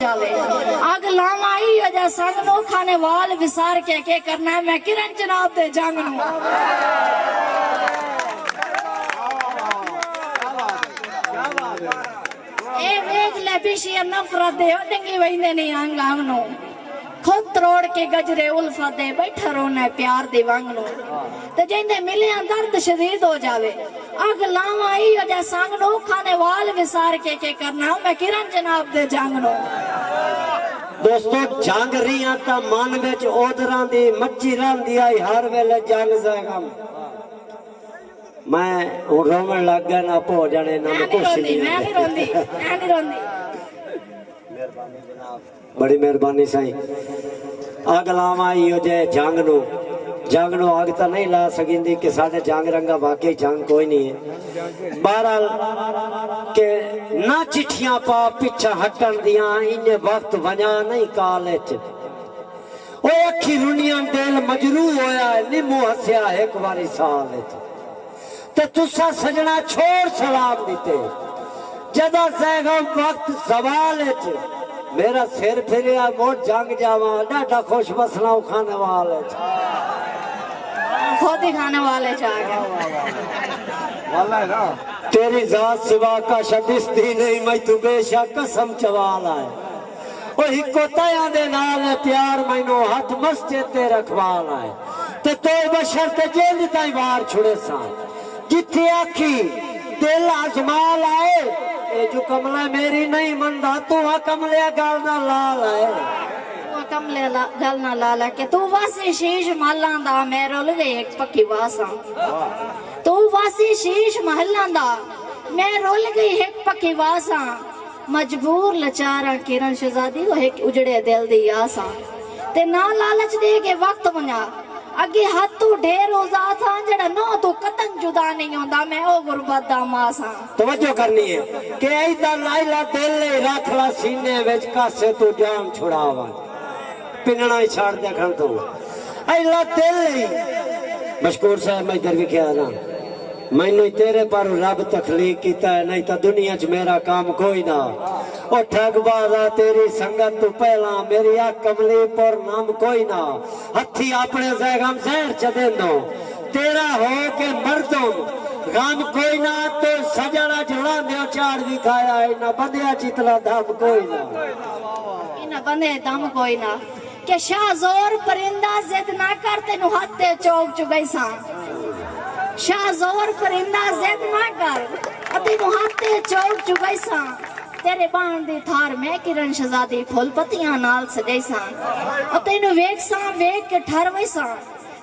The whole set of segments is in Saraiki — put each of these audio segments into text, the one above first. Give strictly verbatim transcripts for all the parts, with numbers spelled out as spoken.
جاوے۔ اگ لاواں ای اجا سنگ نو، کھانے وال وسار کے کے کرنا ہے میں کرن جناب دے جنگ نو۔ اے ویکھ لے بشیر نفرت دے، او ڈنگی ویندے نہیں انگ انگ نو۔ خود تروڑ کے گجرے الفت دے، بیٹھا رونا ہے پیار دی ونگ نو۔ تے جیندے ملیاں درد شدید ہو جاوے۔ اگ لاواں ای اجا سنگ نو، کھانے وال وسار کے کے کرنا، میں کرن جناب دے جنگ نو۔ دوستو، جنگ ریاں تاں من وچ اودھراں دی مچی رہندی آئی ہر ویلے جنگ زیغم۔ میں ہن رووݨ لگ ڳئے نا، پو جانے انہاں میں نوں نہیں کچھ روندی، نہیں میں نہیں آندے۔ روندی، میں نہیں روندی۔ بڑی مہربانی سائیں۔ اگ لاواں ایہو جے جنگ نو، جنگ نو اگ تاں نہیں لا سگیندی کہ ساڈے جنگ رنگا واقعی جنگ کوئی نہیں ہے۔ بہرحال کہ نہ چٹھیاں پا پچھا ہٹن دیاں، انجے وقت ونجا نہیں کال اچ۔ او اکھی رنیاں دل مجروح ہویا ہے، نمو ہسیا ہک واری سال اچ۔ تے تساں سجنا چھوڑ سلام ݙتے۔ جدا زیغم وقت زوال اچ، میرا سر پھریا مڑ جنگ جاواں، ݙاڈھا خوش وسنا او کھانے وال اچ۔ خود ہی کھانے وال اچ آ ڳیا۔ واللہ ہے نا۔ تیری ذات سوا کا شا ݙسدی نہیں، میں تو بے شک قسم چوال آئے۔ او ہکو تیاں دے نال ہے پیار، مینوں ہتھ مسجد تے رکھوال آئے۔ تے تو بشر تے جیندی تائیں وار چھڑیساں۔ جتھے آکھی دل ازمال آئے، اے جو کملا میری نہیں مندا، تو آ کملیا گل نہ لال آئے۔ تو کملے لا-، گل نہ لالا کہ تو واسی شیش محلاں دا، میں رل گئی ہک پکی واساں۔ تو واسی شیش محلاں دا، میں رل گئی ہک پکی واساں۔ مجبور لچاراں کرن شہزادی، او ہک اجڑے دل دی آساں۔ تے نہ لالچ ݙے کے وقت ونڄا، اڳے حد توں ڈھیر او ذات ہاں، جیڑھا نوح توں قطعاً جدا نہیں ہوندا، میں او غربت دا ماس ہاں۔ توجہ کرنی ہے کہ ایدا لائلا دل اے، رکھ لا سینے وچ، کاسے توں جان چھڑا ونڄ۔ پنݨا ہی چھڑ دے کھڑ توں۔ ایلا دل اے۔ مشکور صاحب، میں ادھر وکھیا نا۔ مینوں تیرے پر رب تخلیق کیتا ہے، نہیں تاں دنیا چ میرا کم کوئی نہ۔ او ٹھگ بازا، تیری سنگت توں پہلاں میری اکھ کملی پر نام کوئی نہ۔ ہتھی اپݨے زیغم زہر چدیندوں، تیرا ہو کے مردم غم کوئی نہ۔ تو سجݨ اچ لڑاندیوں چاڑ وکھایا، انہاں بندیاں چ اتنا دم کوئی نہ۔ انہاں بندے دم کوئی نہ۔ کہ شاہ زور پرندہ ضد نہ کر، تینوں ہتھ تے چوک چگیساں۔ شاہ زور پرندہ ضد نہ کر، تینوں ہتھ تے چوک چگیساں۔ تیرے بہݨ دی تھار میں کرن شہزادی پھل پتیاں نال سجیساں۔ او تینوں ویکھساں، ویکھ کے ٹھر ویساں۔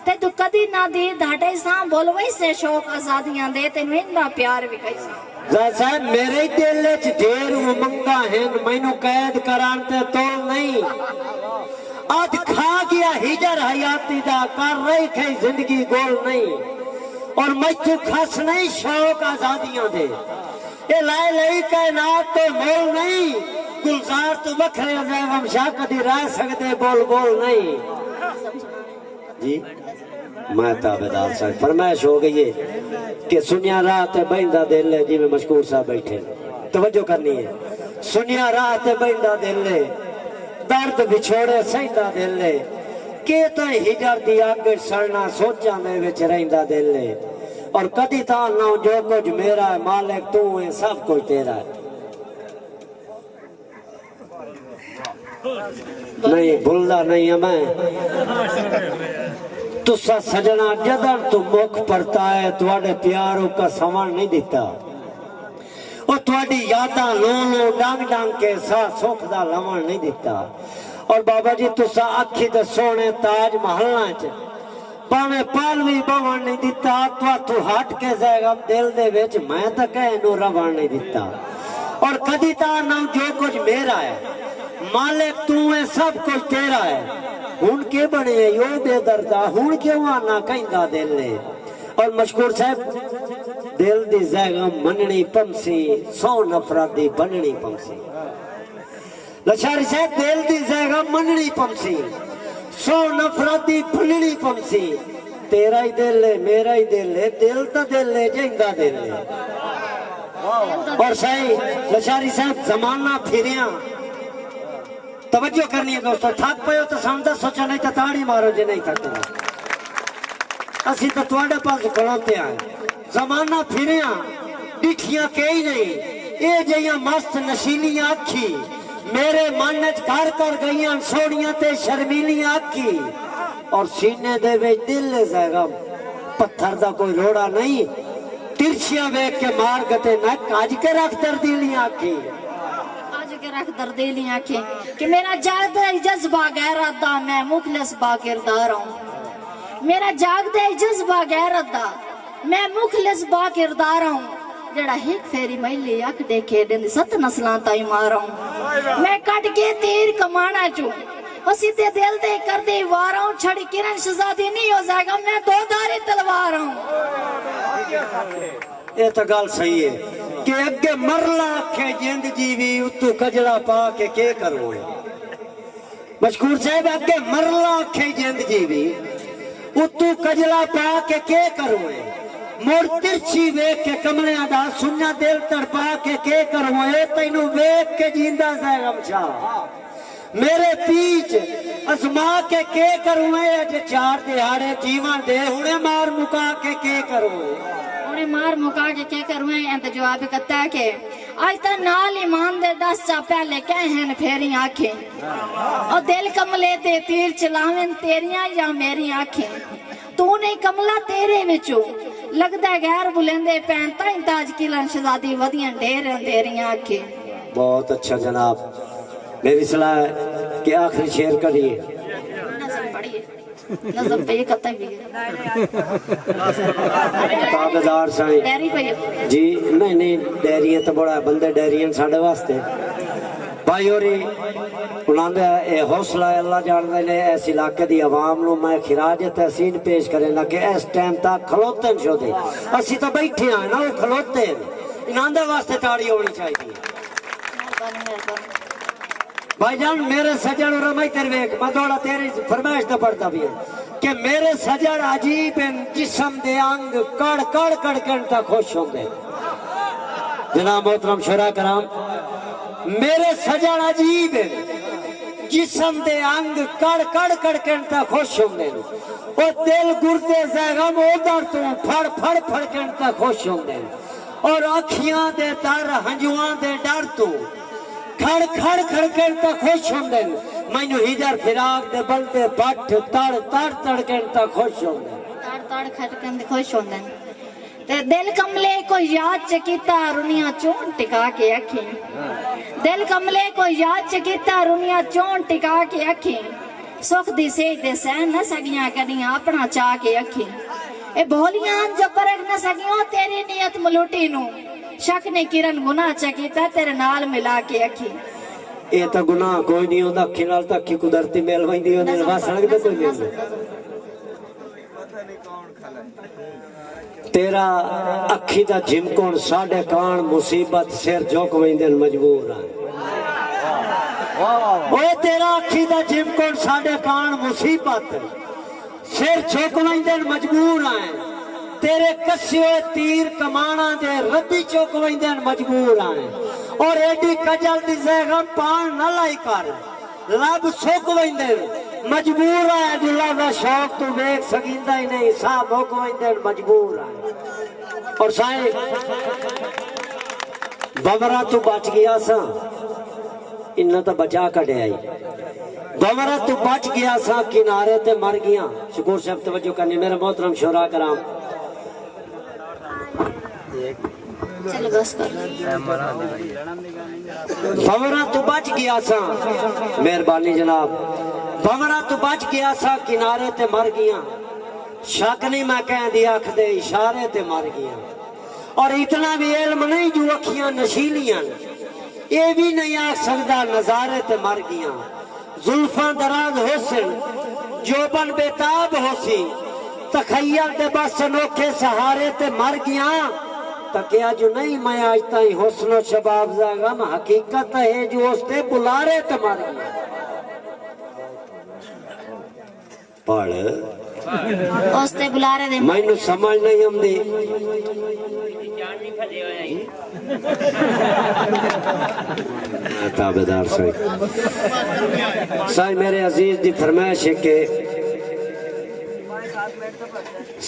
تیتوں کدی نہ دید ہٹیساں، بھل ویسے شوق آزادیاں دے، تینوں ایندا پیار وکھائیساں۔ زاہد صاحب، میرے دل اچ ڈھیر امنگاں ہن، مینوں قید کرݨ تے تول نہیں۔ ادھ کھا ڳیا ہجر حیاتی دا، کر رہی کھئی زندگی گول نہیں۔ اور میتھوں کھس نہیں شوق آزادیاں دے، اے لائے لئی کائنات توں مول نہیں۔ گلزار توں وکھرے زیغم شاہ کدی رہ سڳدے بول بول نہیں۔ جی، میں تابعدار ساں۔ فرمائش ہو ڳئی ہے کہ سنیا راہ تے بہندا دل ہے، جی میں مشکور صاحب بیٹھے۔ توجہ کرنی ہے۔ سنیا راہ تے بہندا دل ہے، درد وچھوڑے سہندا دل ہے۔ کے تائیں ہجر دی اگ سڑنا سوچاں دے وچ رہندا دل ہے۔ اور کدی تاں نہ جو کچھ میرا ہے، مالک توں ہے، سب کچھ تیرا ہے۔ نہیں، بھلدا نہیں ہاں میں۔ تساں سجݨاں جݙݨ توں مکھ پرتائے، تہاݙے پیار اکا سوݨ نہیں ݙتا۔ او تہاݙی یاداں لوں لوں ݙنگ ݙنگ کے ساہ سکھ دا لوݨ نہیں ݙتا۔ اور بابا جی، تساں اکھیں دے سوہݨے تاج محلاں اچ بھانویں پالوی بوݨ نہیں ݙتا، تہاݙتوں ہٹ کے زیغم دل دے وچ میں تاں کہیں نوں روݨ نہیں ݙتا۔ اور کدی تاں نہ جو کچھ میرا ہے، مالک توں ہے، سب کچھ تیرا ہے۔ ہݨ کے بݨے ہے او بے دردا، ہݨ کیوں آنا کہیں دا دل ہے۔ اور مشکور صاحب، دل دی زیغم منݨی پمسی، سو نفرت دی بݨݨی پمسی۔ لشاری صاحب، دل دی زیغم منݨی پمسی، سو نفرت دی بھنݨی پمسی۔ تیرا ہی دل ہے، میرا ہی دل ہے، دل تاں دل ہے، جیندا دل ہے۔ اور سائیں لشاری صاحب، زمانہ پھریاں، توجہ کرنی ہے دوستو، تھک پئے ہو تو سامدا سوچا، نہیں تو تاڑی مارو جے نہیں تھکے۔ اسی تو تواڈے پاس کھلوتے ہیں۔ زمانہ پھریاں، ڈٹھیاں کئی نہیں، اے جیاں مست نشیلیاں اکھی، میرے من اچ گھر کر گئیاں سوہنیاں تے شرمیلیاں اکھی، اور سینے دے وچ دل ہے زہرم، پتھر دا کوئی روڑا نہیں، ترچھیاں ویکھ کے مار گتے نک، اج کے رکھ دردیلیاں اکھی۔ اج کے رکھ دردیلیاں اکھی کہ میرا جاگدا ہے جذبہ غیرت دا، میں مخلص با کردار ہوں۔ میرا جاگدا ہے جذبہ غیرت دا، میں مخلص با کردار ہوں۔ جیڑھا ہک پھیری میلی اکھ ڈیکھے، ڈیندی ست نسلاں تائیں مار ہوں۔ میں کڈھ کے تیر کماناں چوں، او سیدھے دل تے کردی وار ہوں۔ چھڑی کرن شہزادی نہیں ہو جائے گا، میں دو دھاری تلوار ہوں۔ اے تاں ڳالھ صحیح ہے کہ اڳے مرلا آکھے جند جیوی، اتوں کجڑا پا کے کے کروئے۔ مشکور صاحب، اڳے مرلا آکھے جند جیوی، اتوں کجڑا پا کے کے کروئے۔ مڑ ترچھی ویکھ کے کملیاں دا سنڄا دل تڑپا کے کے کروئے۔ تینوں ویکھ کے جیندا زہرم شاہ۔ میرے پیچ ازما کے کے کروں اے، اج چار دیہاڑے جیون دے، ہنے مار مکا کے کے کروں اے۔ ہنے مار مکا کے کے کروں اے، انت جواب کتا کہ اج تاں نال ایمان دے ݙس چا پہلے کہیں پھیری آکھیں۔ او دل کملے تے تیر چلاون تیریاں یا میری آکھیں۔ توں نہیں کملا تیرے وچوں، لگدا غیر بلیندے پین تائیں تاج قلعہ شہزادی ودیاں ڈھیر اندھیریاں آکھیں۔ بہت اچھا جناب، میری صلاح ہے کہ آخری شعر کریے۔ نظم پڑھیے۔ نظم پہ یہ قطعہ بھی ہے۔ تابعدار سائیں۔ ڈیری پہ یہ۔ جی، نہیں، نہیں، ڈیری ہے تو بڑا بندے ڈیری ہیں ساڈے واسطے۔ بھائی ہوری، انہاں دا اے حوصلہ ہے، اللہ جاندا ہے، اس علاقے دی عوام نوں میں خراج تحسین پیش کریندا کہ اس ٹائم تک کھلوتے ہیں شودے۔ اسی تو بیٹھے ہیں نا، وہ کھلوتے ہیں۔ انہاں دے واسطے تاڑی ہونی چاہیے۔ مہربانی، مہربانی۔ بھائی جان، میرے سجن اور میں تیرے ویکھ، میں دوڑا تیری فرمائش دا پڑھدا پیا کہ میرے سجن عجیب ہیں، جسم دے انگ کڑ کڑ کڑکن تاں خوش ہوندے۔ جناب محترم شعراء کرام، میرے سجن عجیب ہیں، جسم دے انگ کڑ کڑ کڑکن تاں خوش ہوندے۔ او دل گردے زہرم ادھر توں پھڑ پھڑ پھڑکن تاں خوش ہوندے۔ اور اکھیاں دے تر ہنجواں دے ڈر توں کھڑ کھڑ کھڑکن تاں خوش ہوندن۔ مینوں ہجر فراق دے بلدے بٹھ تڑ تڑ تڑکن تاں خوش ہوندن۔ تڑ تڑ کھڑکن تے خوش ہوندن۔ تے دل کملے کو یاد چکیتا رنیاں چون ٹکا کے اکھیں۔ دل کملے کو یاد چکیتا رنیاں چون ٹکا کے اکھیں۔ سکھ دی سیج دے سہن نہ سڳیاں کݙیاں اپݨا چا کے اکھیں۔ اے بھولیاں ہن جو پرکھ نہ سڳیوں تیری نیت ملوٹی نوں۔ شک نہیں کرن گناہ چا کیتا تیرے نال ملا کے اکھیں۔ اے تاں گناہ کوئی نہیں ہوندا، اکھیں نال تاں اکھیں قدرتی مل ویندی ہوندی، نظم وس پڑھ، لڳدا کوئی نظم، نہیں۔ نظم، نظم۔ تیرا اکھی دا جھمکݨ ساݙے کاݨ مصیبت، سر جھک ویندن مجبور آئیں۔ اوئے تیرا اکھی دا جھمکݨ ساݙے کاݨ مصیبت، سر جھک ویندن مجبور آئیں۔ تیرے کسے ہوئے تیر کماناں دے ردی چک ویندن مجبور آئیں۔ اور ایݙی کجل دی زہرم پاݨ نہ لائی کر۔ لب سک ویندن، مجبور آ، اڄ لحظہ شوق توں ویکھ سڳیندا ہی نہیں، ساہ مک ویندن، مجبور آ۔ اور سائیں، بھنورا توں بچ ڳیا ساں، انہاں تاں بچا کڈھیا ہئی۔ بھنورا توں بچ ڳیا ساں، کنارے تے مر ڳیاں۔ شکور صاحب توجہ کرنی، میرے محترم شعراء کرام۔ چلو بس کر۔ بھنورا توں بچ ڳیا ساں، مہربانی جناب، بھنورا توں بچ ڳیا ساں، کنارے تے مر ڳیاں۔ شک نہیں میں کہیں دی اکھ دے اشارے تے مر ڳیاں۔ اور اتنا بھی علم نہیں جو اکھیاں نشیلیاں، اے بھی نہیں آکھ سڳدا نظارے تے مر ڳیاں۔ زلفاں دراز ہوسن، جوبن بے تاب ہوسی، تخیل دے بس انوکھے سہارے تے مر ڳیاں۔ تکیا جو نہیں میں اڄ تائیں حسن و شباب دا غم، حقیقت ہے جو اس دے بلارے تے مر ڳیاں۔ پڑھ۔ اس تے بلارے دے مینوں سمجھ نہیں آندی۔ تابعدار سائیں۔ سائیں میرے عزیز دی فرمائش ہے کہ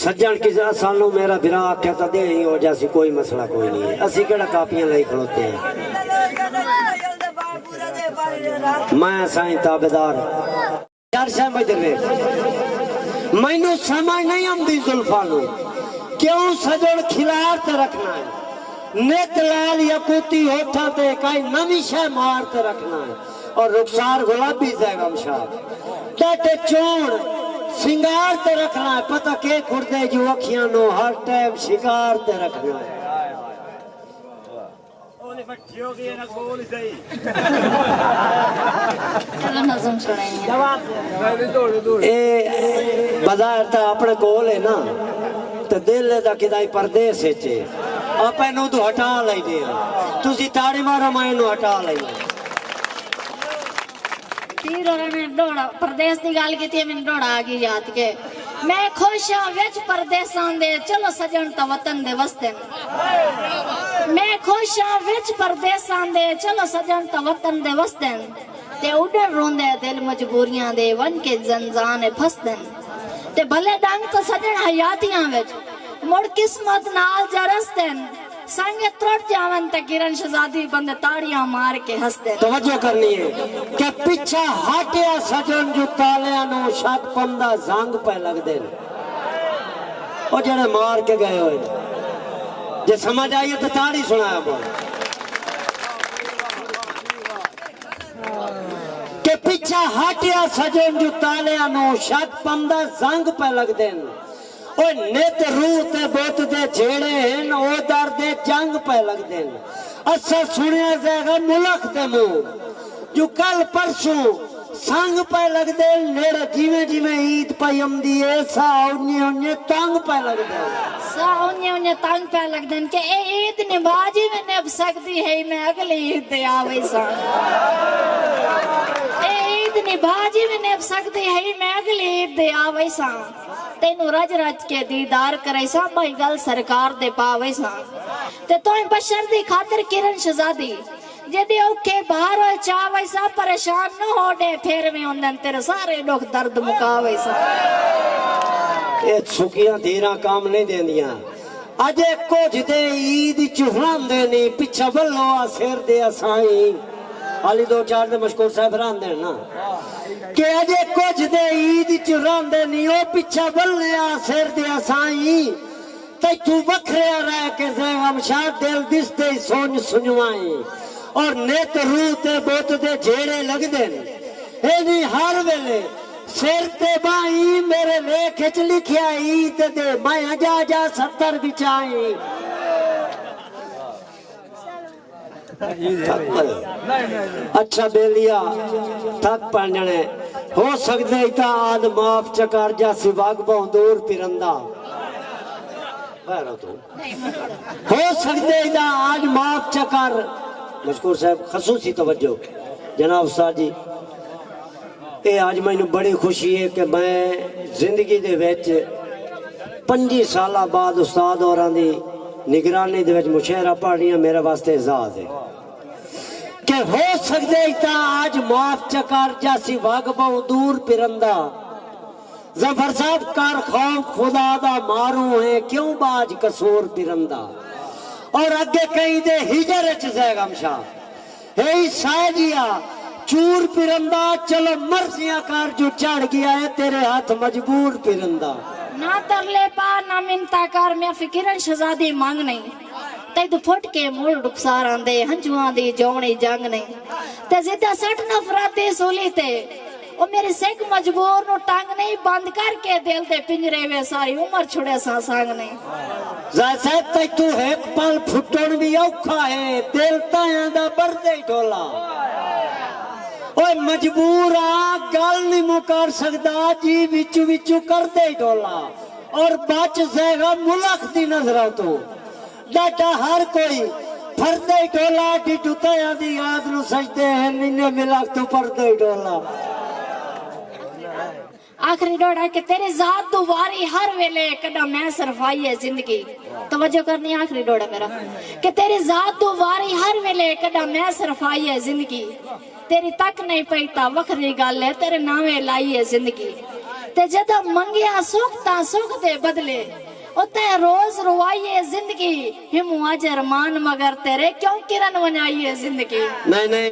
سجن کسا سانوں میرا بھرا آکھیا تاں ݙے ہی ہو جاسی، کوئی مسئلہ کوئی نہیں ہے، اسی کیڑا کاپیاں لائی کھڑوتے ہیں۔ میں سائیں تابعدار۔ یار شاہ مجدر ویکھ، مینوں سمجھ نہیں آندی زلفاں نوں کیوں سجن کھلار تے رکھنا ہے۔ نت لال یاقوتی ہوٹھاں تے کائی نویں شے مار تے رکھنا ہے۔ اور رخسار گلابی زیغم شاہ ڈاٹے چون سنگار تے رکھنا ہے۔ پتہ کے کھڑدے جو اکھیاں نوں ہر ٹائم شکار تے رکھنا ہے۔ چلو نظم سنائیں۔ اے بظاہر تاں اپݨے کول ہے نا، تے دل دا کدائی پردیس اچ ہے۔ آپ اینوں تو ہٹا لئی دے۔ تسی تاڑی مارو، میں اینوں ہٹا لئی۔ تیر اور میں ڈوڑا پردیس دی ڳالھ کیتی ہے، مینوں ڈوڑا آ ڳئی یاد کہ میں خوش ہاں وچ پردیساں دے، چلو سجن تاں وطن دے وسدن۔ میں خوش ہاں وچ پردیساں دے، چلو سجن تاں وطن دے وسدن۔ تے اݙݨ روندے دل مجبوریاں دے، ونڄ کے زنزان پھسدن۔ تے بھلے ݙنگ تاں سجن حیاتیاں وچ، مڑ قسمت نال جا رسدن۔ سنگ ترٹ جاون تے کرن شہزادی بندے تاڑیاں مار کے ہسدن۔ توجہ کرنی ہے کہ پچھا ہٹیا سجن جو تالیاں نوں شک پندا زنگ پئے لڳدن۔ او جڑے مار کے گئے ہوئے، جے سمجھ آئی ہے تو تاڑی سنایا بول۔ کہ پچھا ہٹیا سجن جو تالیاں نوں شک پندا زنگ پئے لڳدن۔ اوئے نت روح تے بت دے جھیڑے ہن، او در دے جنگ پئے لڳدن۔ اساں سݨیا زیغا ملخ دے منہ جو کل پرسوں سنگ پئے لڳدن۔ نیڑے جیویں جیویں عید پئی امدی اے، ساہ اونجے اونجے تنگ پئے لڳدن۔ ساہ اونجے اونجے تنگ پئے لڳدن کہ اے عید نبھا جیویں نبھ سڳدی ہئی، میں اڳلی عید دے آ ویساں۔ اے عید نبھا جیویں نبھ سڳدی ہئی، میں اڳلی عید دے آ ویساں۔ تینوں رج رج کے دیدار کریساں، ٻئی ڳل سرکار دے پا ویساں۔ تے توں بشر دی خاطر کرن شہزادی، جیݙے اوکھے بہار ہوئے چا ویساں، پریشان نہ ہو ݙے پھر وی اوندن تیرے سارے ݙکھ درد مکا ویساں۔ اے سکیاں دیراں کام نہیں دیندیاں۔ اڄے کجھ دے عید چ رہندے نی، پچھا ولو آ سر دے اسائیں۔ علی دو چار دے مشکور صاحب رہندے نا۔ کہ اڄے کجھ دے عید چ رہندے نی، او پچھا ولے آ سر دے اسائیں۔ تیتھوں وکھریا رہ کے زیغم شاہ دل دسدے سنڄ سنڄوائیں۔ اور نت روح تے بت دے جھیڑے لڳدن۔ اے نی ہر ویلے سر تے ٻاہیں، میرے لیکھ اچ لکھیا عید دے، میں اجا جا ستر وچائیں۔ تھک پئے۔ اچھا ٻیلیا، تھک پئے ڄݨے۔ ہو سڳدے اتا آد معاف چکر جاسی وڳ ٻہوں دور پرندا۔ خیر ہو تو۔ ہو سڳدے اتا آد معاف چکر۔ مشکور صاحب، خصوصی توجہ۔ جناب استاد جی۔ اے اڄ مینوں بڑی خوشی ہے کہ میں زندگی دے وچ پنجی سالاں بعد استاد ہوراں دی نگرانی دے وچ مشاعرہ پڑھ رہی ہاں، میرے واسطے اعزاز ہے کہ ہو سڳدے تاں اڄ معاف چکر جاسی وڳ ٻہوں دور پرندا۔ ظفر صاحب کر خوف خدا دا ماروں ہے، کیوں باج قصور پرندا۔ اور اڳے کہیں دے ہجر اچ زیغم شاہ ہئی ساہ جیا چور پرندا، چلو مرضیاں کر جو چڑھ گیا ہے تیرے ہتھ مجبور پرندا۔ نہ ترلے پا، نہ منتاں کر، میں فقیرن شہزادی منگ نہیں۔ تیݙوں پھٹ کے مڑ رخساراں دے، ہنجواں دی جوݨی جنگ نہیں۔ تے زدہ سٹ نفرت دی سولی تے، او میری سک مجبور نوں ٹنگ نہیں، بند کر کے دل دے پنجرے وچ ساری عمر چھڑیساں سنگ نہیں۔ زاہد صاحب، تیتوں ہک پل پھٹݨ وی اوکھا ہے، دل تایاں دا بردے ڈھولا۔ اوئے مجبور آں، ڳالھ نی مکر سڳدا، جی وچوں وچوں کردے ڈھولا۔ اور بچ زیغا ملخ دی نظراں توں، ݙاڈھا ہر کوئی پھردے ڈھولا، ڈڈھو تایاں دی یاد نوں سجدے ہن، انہیں ملخ توں پردے ڈھولا۔ آخری ݙوہڑا کہ تیری ذات دو واری ہر ویلے کݙاں میں صرف آئی ہے زندگی۔ توجہ کرنی، آخری ݙوہڑا میرا کہ تیری ذات دو واری ہر ویلے کݙاں میں صرف آئی ہے زندگی۔ تیری تک نہیں پئی تاں وکھری ڳالھ ہے، تیرے ناویں لائی ہے زندگی۔ تے جدوں منگیا سکھ تاں سکھ دے بدلے او تیں روز روائی ہے زندگی۔ ہموں اڄ ارمان مگر تیرے کیوں کرن ونڄائی ہے زندگی۔ نہیں نہیں